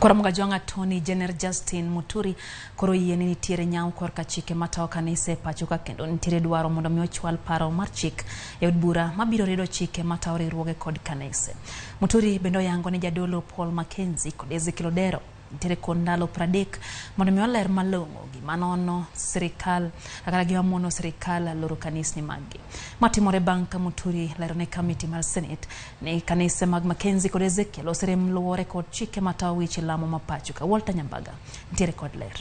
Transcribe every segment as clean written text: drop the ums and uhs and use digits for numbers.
Koro Jwang' Attorney General Justin Muturi koro oyie ni nitiere nyawo korka chike matayo kanise e pacho ka kendo nitiere dwaro mondo mi ochwal paro mar chik e od bura mabiro rido chike matayo riwruoge kod kanise. Muturi bende oyango ni jadolo Paul Mackenzie kod Ezekiel Odero nitiere kod ndalo 30 mondo mi oler malong'o gima nono sirikal kata gima mono sirikal loro kanisni maggi. Matimore bang' ka Muturi lero ne kamiti mar Senate ni kanise mag Mackenzie kod Ezekiel oserem luwore kod chike matayo weche lamo ma pacho ka. Walter Nyambaga nitiere kod ler.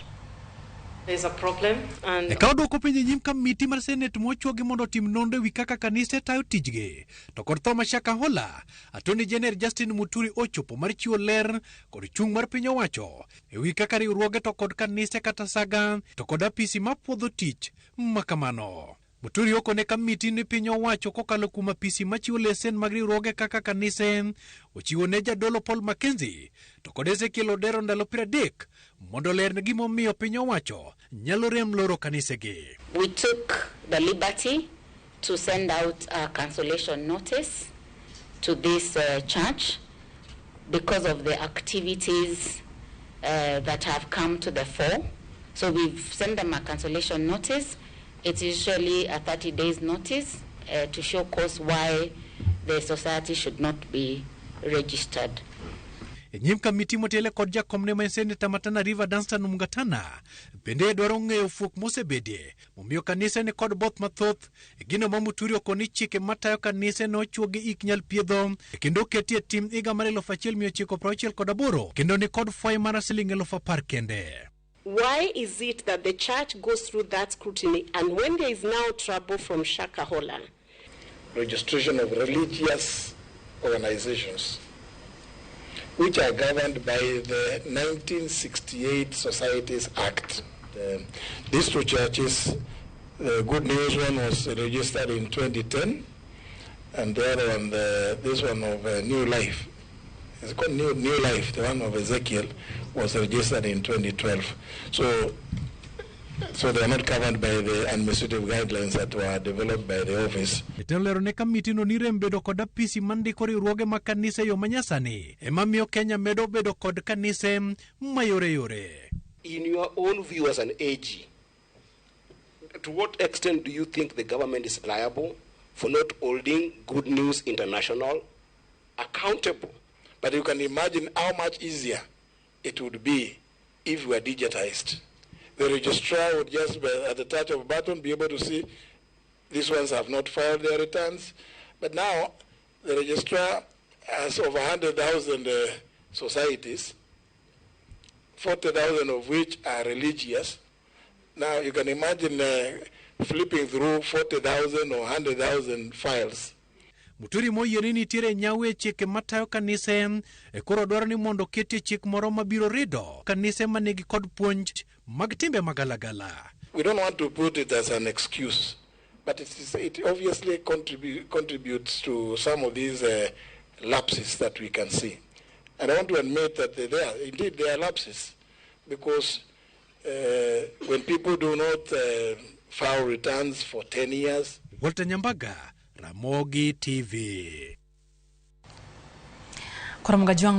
There's a problem and Eka odwoko penjo e nyim kamiti mar Senate mochuogi mondo otim nonro ewi kaka kanise tayo tijgi. To kod tho ma Shakahola, Attorney General Justin Muturi ochopo mar chiwo ler kod chung' mar piny owacho ewi kaka riwruoge to kod kanise kata saga to kod apisi mapuodho tich makamano. Muturi okone kamiti ni piny owacho kokalo kuom apisi machiwo lesen mag riwruoge kaka kanise ochiwo ne jadolo Paul Mackenzie to kod Ezekiel Odero ndalo 30 mondo olerne gimomiyo piny owacho nyalo rem loro kanisegi. We took the liberty to send out a cancellation notice to this church because of the activities that have come to the fore. So we've sent them a cancellation notice. It's usually a 30 days notice to show cause why the society should not be registered. E nyim kamiti motele kod jakomne ma en seneta ma Tana River Danstan Mungatana bende dwaro ng'eyo fuok mosebedie momiyo kanise ni kod both mathoth e gino ma Muturi okoni chike matayo kanise nochuogi ik nyal piedho kendo oketie e tim higa mar 1968 kendo ni kod fwai mar siling 10,000 kende. Why is it that the church goes through that scrutiny and when there is now trouble from Shakahola, registration of religious organizations, which are governed by the 1968 Societies Act. These two churches, the Good News one was registered in 2010, and the other one, this one of New Life, it's called New Life, the one of Ezekiel, was registered in 2012. So they are not covered by the administrative guidelines that were developed by the office. Jatelo lero ne kamiti no ni rem bedo kod apisi mandiko riwruoge mag kanise e yo manyasani ema miyo Kenya medo bedo kod kanise mayoreyore. In your own view as an AG, to what extent do you think the government is liable for not holding Good News International accountable? But you can imagine how much easier it would be if we were digitized. The registrar would just, be, at the touch of a button, be able to see these ones have not filed their returns. But now, the registrar has over 100,000 societies, 40,000 of which are religious. Now, you can imagine flipping through 40,000 or 100,000 files. Muturi moyie ni nitiere nyawo e chike matayo kanise e koro dwaro ni mondo oketie chik moro mabiro rido kanise manigi kod puonj mag timbe magalagala. We don't want to put it as an excuse, but it obviously contributes to some of these lapses that we can see. And I want to admit that indeed there are lapses, because when people do not file returns for 10 years. Walter Nyambaga, Ramogi TV. Koro Mgajwang'